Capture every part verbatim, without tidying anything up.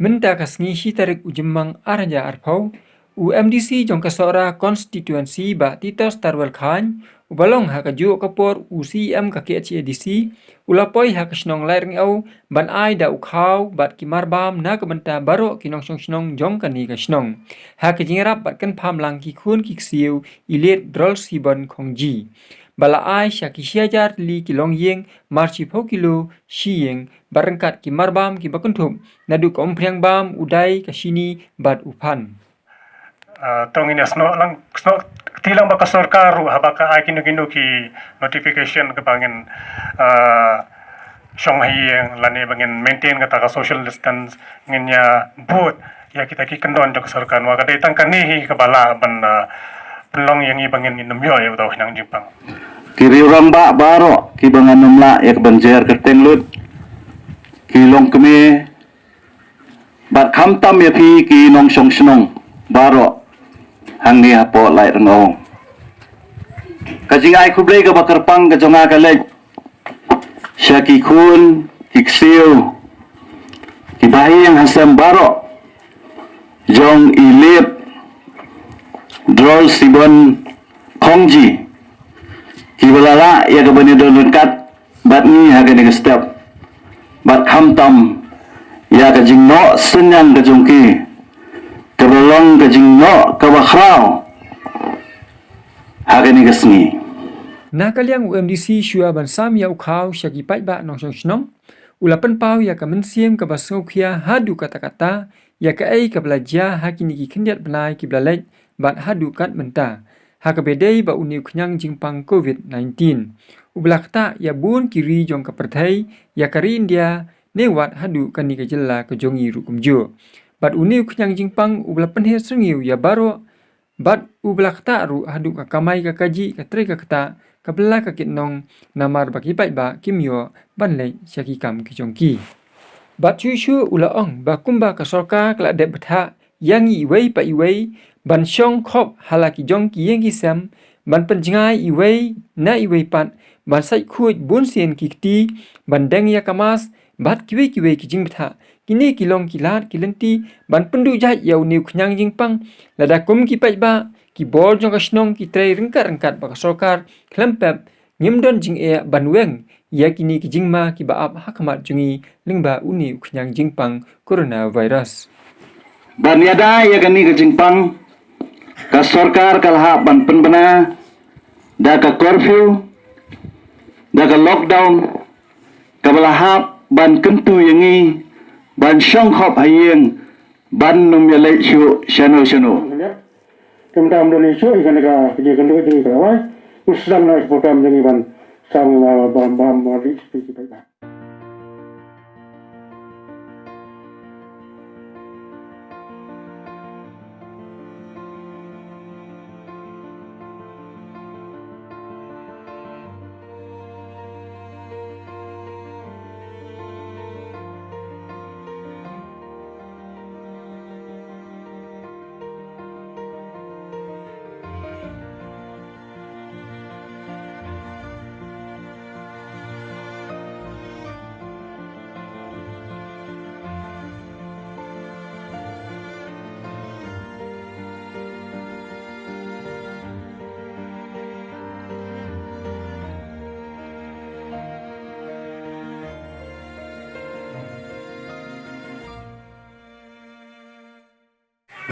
Mynta ka sngi shi tarik u Jymmang ar hajar arphew, u M D C jong ka Sohra Constituency Bah Titos Tarwel Chyne, uba long ha kajuh ka por u C E M ka K H A D C, u la poi ha ka shnong Laitryngew ban ai da u khaw bad ki marbam na ka bynta baroh ki nongshong shnong jong kane ka shnong, ha ka jingïarap bad kynpham lang ki khun ki ksiew i leit Drolsibon Khongji, ba la ai sha ki shi hajar tylli ki longïing, mar shiphew kilo shi ïing, bad ryngkat ki marbam kiba kynthup naduh ka umphriang bam, u dai, ka shini bad u phan. Ah, to ngin ïa snoh lang, snoh kti lang ba ka sorkar ruh haba ka ai kino kino ki notification kaba ngin, ah, shong ha ïing lane ba ngin maintain kata ka social distance, ngin ïa bud ïa kita ki kyndon jong ka sorkar. Namar ka dei tang kane hi kaba lah ban, ah, pynlong ïa ngi ba ngin nym ïoh ïa uta u khñiang jingpang. Ki riew rangbah baroh kiba ngan nym lah ïa ka ban jer kyrteng lut, ki longkmie, bad khamtam ïa phi ki nongshong shnong baroh hangne hapoh Laitryngew. Ka jingai khublei kaba kyrpang ka jong nga ka leit sha ki khun ki ksiew, ki bahaïing hasem baroh jong i leit Drolsibon Khongji, kiba la lah ïa ka ban ïadon ryngkat bad ngi ha kane ka step, bad khamtam ïa ka jingnoh synñiang ka jong ki, kaba long ka jingnoh kaba khraw ha kane ka sngi. Na ka liang u M D C, shuwa ban sam ïa u khaw sha ki paidbah nongshong shnong, u la pynpaw ïa ka mynsiem kaba sngewkhia haduh katta katta ïa kaei kaba la jia ha kine ki khyndiat bnai kiba la leit bad haduh kat mynta, ha kaba ïadei bad une u khñiang jingpang covid nineteen, uba la ktah ïa bun ki ri jong ka pyrthei, ïa ka ri India, ne wat haduh kane ka jylla ka jong ngi ruh kumjuh. Bad une u khñiang jingpang uba la pynher syrngiew ïa baroh, bad uba la ktah ruh haduh ka kamai ka kajih, ka trei ka ktah, ka bylla ka kitnong, namar ba ki paidbah kim ïoh ban leit sha ki kam ki jong ki. Bad shuh shuh u la ong ba kumba ka sorkar ka la dep bthah ïa ngi iwei pa iwei ban shong khop ha la ki jong ki ïing ki sem, ban pynjngai iwei na iwei pat, ban sait khuid bun sien ki kti, ban deng ïa ka mask, bad kiwei kiwei ki jingbthah. Kine ki long ki lad ki lynti ban pynduh jait ïa une u khñiang jingpang. Lada kum ki paidbah, ki bor jong ka shnong ki trei ryngkat ryngkat bad ka sorkar khlem pep, ngim don jingeh ban weng ïa kine ki jingma kiba ap ha khmat jong ngi lyngba une u khñiang jingpang coronavirus. Ban ïada ïa kane ka jingpang, ka sorkar ka la hap ban pynbna da ka curfew, da ka lockdown, kaba la hap ban kyntu ïa ngi ban shong khop ha ïing, ban nym ïaleit shuh shano shano. Te mynta ym don shuh ïa kane ka jingkynduh jong ngi ka dawai. Ngi sdang na ka program jong ngi ban sam, ah, ban, ban, ban, ban,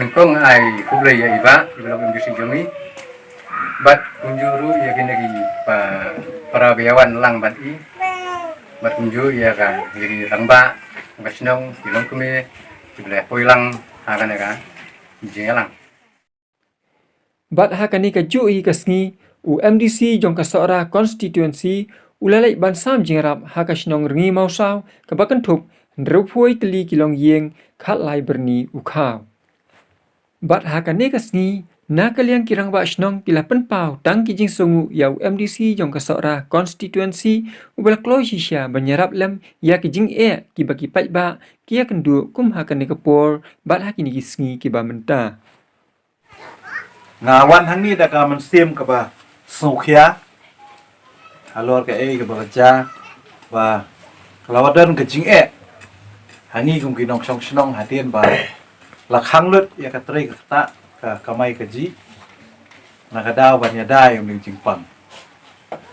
Nyngkong ai khublei ïa i Bah, i Bah Lok M D C jong ngi. Bad kumjuh ruh ïa kine ki pa, para ba ïawan lang bad i. Bad kumjuh ïa ka, ïa ki rangbah, ka shnong, ki longkmie, kiba la poi lang ha kane ka jingïalang. Bad ha kane kajuh hi ka sngi, u M D C jong ka Sohra Constituency u la leit ban sam jingïarap ha ka shnong Rngimawsaw, kaba kynthup hynriewphew tylli ki longïing, khatlai byrni u khaw. Bad ha kane ka sngi, na ka liang ki rangbah shnong ki la pynpaw tang ki jingsngewnguh ïa u M D C jong ka Sohra Constituency, uba la kloi shisha ban ïarap lem ïa ki jingeh kiba ki paidbah ki ïakynduh kum ha kane ka por bad ha kine ki sngi kiba mynta. Nga wan hangne da ka mynsiem kaba sngewkhia halor kaei kaba ka jia, ba ka la wan don ka jingeh Ha ngi kum ki nongshong shnong hadien ba la khang lut ïa ka trei ka ktah, ka kamai kajih, na ka daw ban ïada ïa une u jingpang.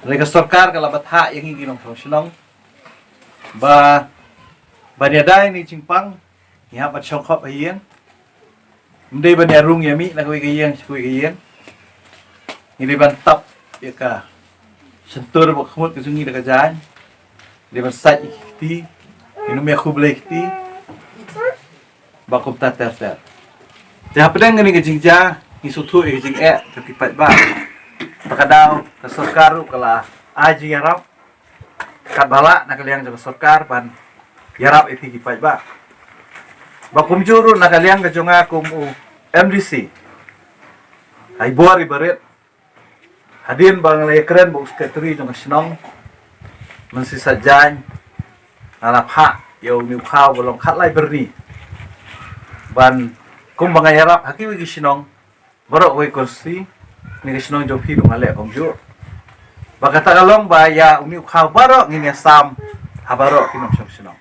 Hynrei ka sorkar ka la bthah ïa ngi ki nongshong shnong ba ban ïada ïa une u jingpang, ngi hap ban shong khop ha ïing. Ym dei ban ïa rung ïa mih na kawei ka ïing sha kawei ka ïing. Ngi dei ban tap ïa ka shyntur bad khmut ka jong ngi da ka jaiñ. Ngi dei ban sait ïa ki kti, ngin ym ïa khublei kti. Bad kumta ter ter. Te hapdeng kane ka jingjia ngi sngewthuh ïa ka jingeh ka ki paidbah. Ba ka daw ka sorkar ruh ka la ai jingïarap katba lah na ka liang jong ka sorkar ban ïarap ïa phi ki paidbah. Bad kumjuh ruh na ka liang ka jong nga kum u M D C, ha i bor i barit, hadien ba nga la ïakren bad u secretary jong ka shnong, Mynshisat Jaiñ, nga la phah ïa une u khaw ba long khatlai byrni ban, kumba nga ïarap ha kiwei ki shnong baroh kawei ka constituency, kane ka shnong jong phi ruh nga leh kumjuh. Bad kata ka long ba ïa une u khaw baroh ngin ïa sam ha baroh ki nongshong shnong.